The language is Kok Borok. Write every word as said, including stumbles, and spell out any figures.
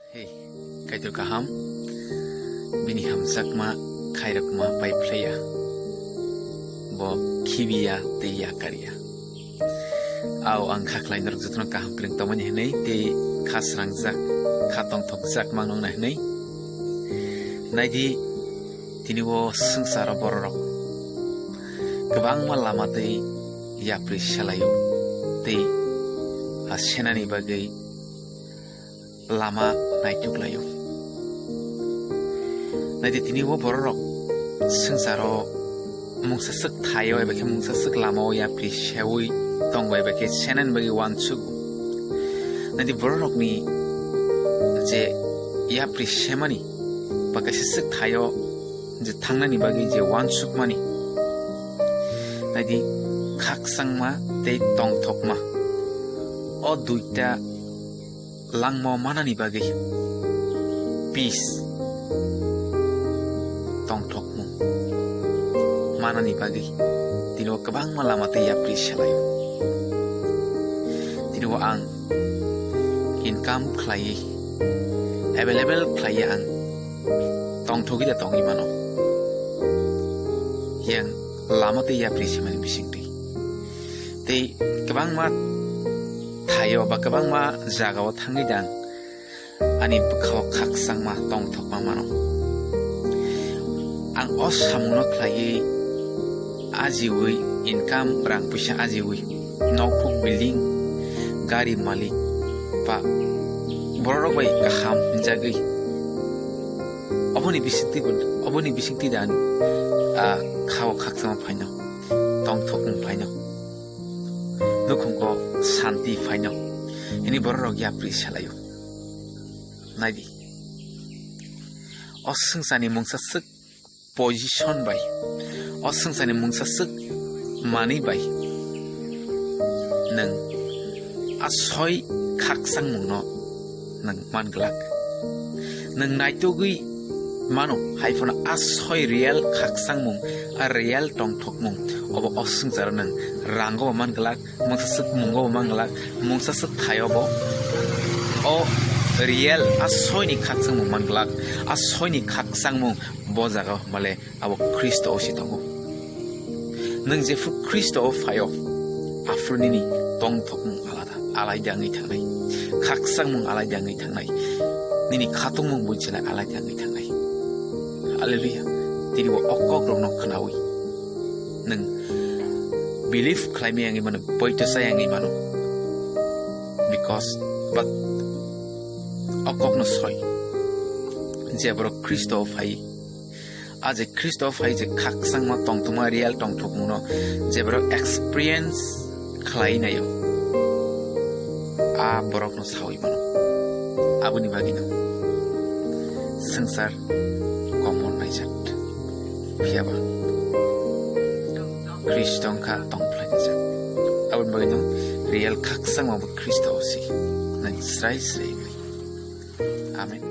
Hei, Kaitor kaham, bini hamjakma khairokma pai phlaiya, bo khibiya tei yakarya. Ao ang kha khlai norok jotono kaham kwrwng tongmani hwnwi tei kha srangjak, kha tongthokjak mano wngna hwnwi. Naidi, tini o swngcharo bororok kwbangma lama tei yapri selaio tei a senani bagwi lama naituklaio. Naidi tini o bororok swngcharo mungsa swk thaio eba khe mungsa swk lamao yapri seui tongo eba khe senani bagwi uansuk. Naidi bororokni je yapri semani ba kaisa swk thaio je thangnani bagwi je uansukmani. Naidi khakchangma tei tongthokma. O duita langma manani bagwi peace, tongthokmung manani bagwi tini o kwbangma lama tei yapri selaio. Tini o ang income khlaiwi, available khlaiwi ang tongthogwi da tongwi mano. Yang lama tei yapri semani bisingtwi. Tei kwbangma thaio ba kwbangma jagao thangwi da ang ani bwkhao khakchangma tongthokma mano. Ang o samungno khlaiwi ajiwi income rang puisa ajiwi nokphuk building gari malik ba bororok bai kaham hinjagwi oboni bisingtwi bo, oboni bisingtwi da ani, ah, khao khakchangma phaino, tongthokmung phaino, nukhungo santi phaino, hini bororok yapri selaio. Naidi. O swngcharni mungsa swk position bai, o swngcharni mungsa swk manwi bai nwng a soi khakchangmungno nwng man glak. Nwng naitugwi mano, hai phano a soi real khakchangmung, a real tongthokmung, obo o swngcharo nwng rango bo man glak, mungsa swk mungo bo man glak, mungsa swk thaio bo. O real a soini khakchangmung man glak, a soini khakchangmung bo jaga male abo Khristo o si tongo. Nwng jephru Khristo o phaio, aphru nini tongthokmung alada, alaida wngwi thangnai, khakchangmung alaida wngwi thangnai, nini khatungmung buichilai alaida wngwi thangnai. Hallelujah. Tini bo o kokrokno khnaui nwng believe khlaimaya wngwi mano, poito chaya wngwi mano. Because, but o kokno soi, je borok Khristo o phai, a je Khristo o phai je khakchangma tongthokma real tongthokmungno je borok experience khlai naio, a borokno saui mano. Aboni bagwino swngchar komor naijak, phiyaba Khristo wngkha tongphlai naijak. Aboni bagwino real khakchangma bo Khristo o si, nang srai srai wngwi. Amen.